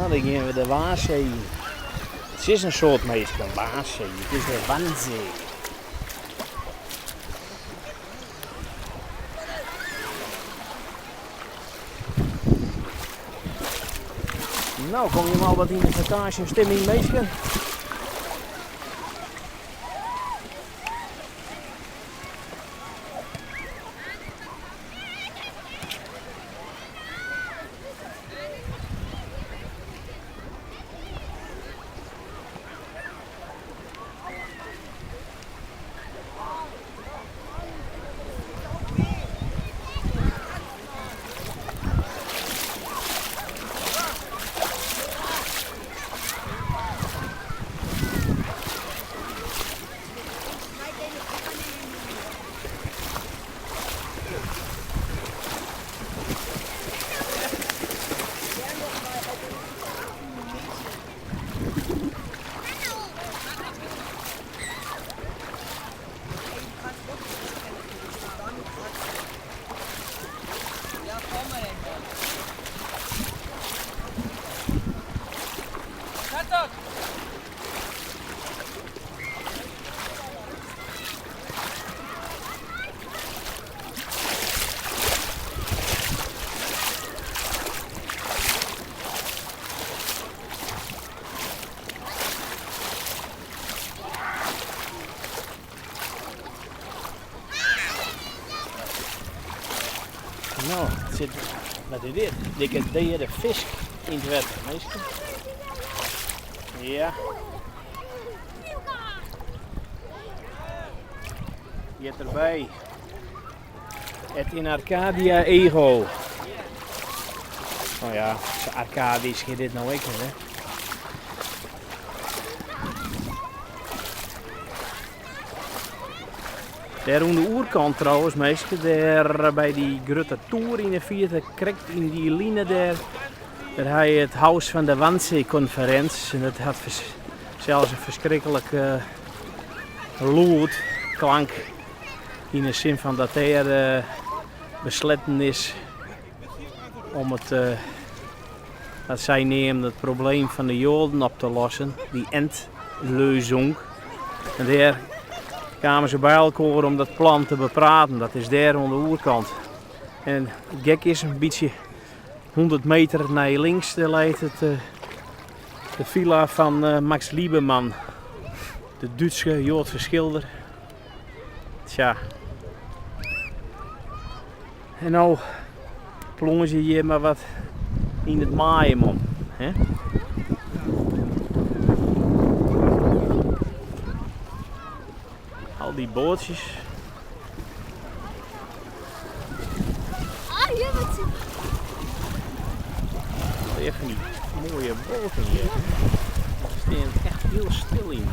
No, dan gean we de Waadsee yn. It is in soad minsken, Waadsee, it is de Wannsee. No, komme jim al wat yn de fakânsjestimming, minsken? No, it sit, wat is dit? Dikke deade fisk yn it wetter, minsken. Ja. Heart derby. Et in Arcadia ego. No ja, sa arkadysk is dit no ek net, hè. Dêr oan de oerkant trouwens, minsken, dêr by dy grutte toer yn 'e fierte, krekt yn dy line dêr, dêr ha je it Haus fan de Wannsee-konferenz. En dat hat sels in ferskriklik lûd, klank, yn 'e sin fan dat dêr besletten is om it, wat sy neamden, it probleem fan de Joaden op te lossen, dy Endlösung. En dêr kamen se by elkoar om dat plan te bepraten. Dat is dêr oan de oerkant. En it gek is, in bytsje 100 meter nei links, dêr leit it, de filla fan Max Liebermann, de Dútske Joadske skilder. Tsja. En no plonzje hjir mar wat yn it maaien om. Hè? Al dy boatsjes. Ah, hier wat Allegear fan dy moaie boaten hjir. Se stean echt hiel stil yn.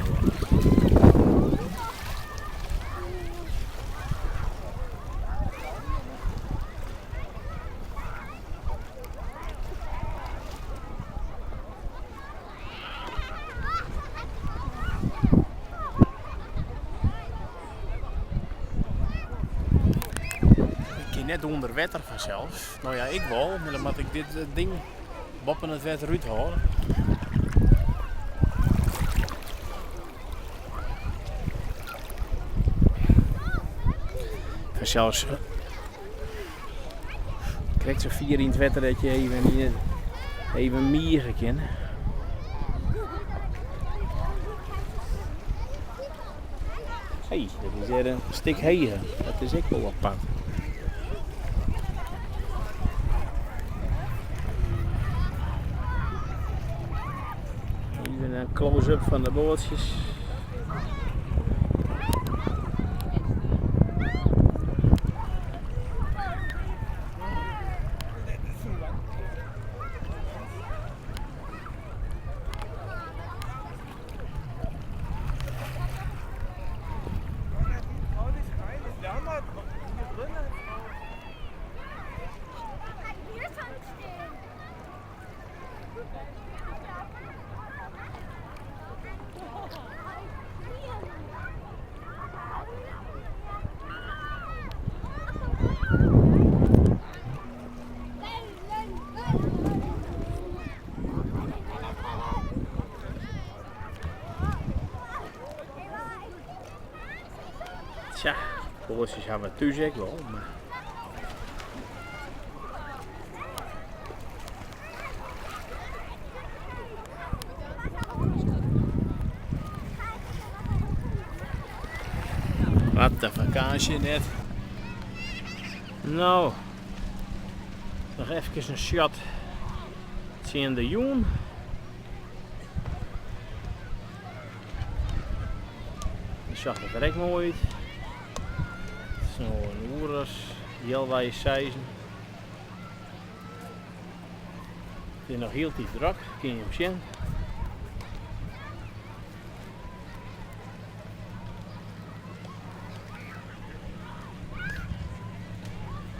Ik kin net ûnder wetter fansels. No ja, ik wol, mar dan moat ik dit ding boppe it wetter úthâlde. Fansels krekt sa fier yn it wetter dat je even, even mige kinne. Hey, dat is hjir in stik heger. Dat is ek wol apart. Even in close-up fan de boatsjes. Tsja, poatsjes hawwe we thús ek wol, mar. Wat in fakânsje net. No, noch efkes in shot tsjin de jûn. Dan sjocht it der ek moai út. It is no in oere as healwei seizen. It is noch hieltyd drok, kin jim sjen.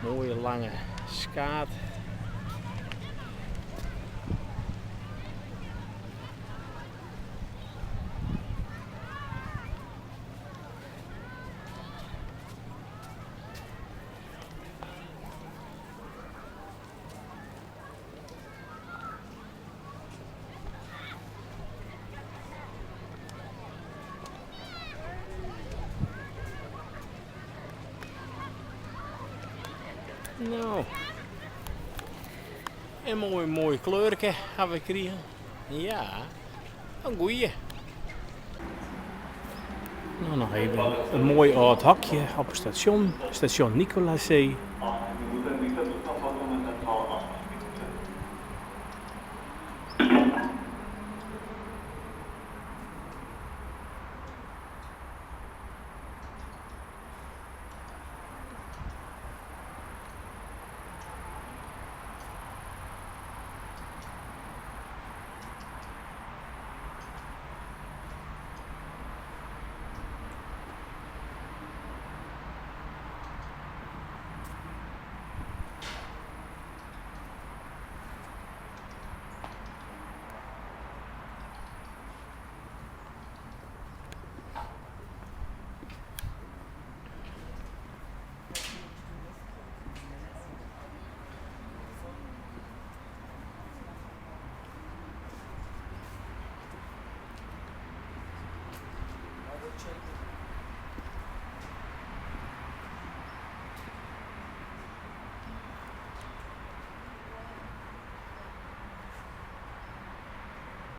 Moaie lange skaad. No, in moai moai kleurke ha we krigen. Ja, in goeie. No, noch even in moai âld hokje op it stasjon, stasjon Nikolassee.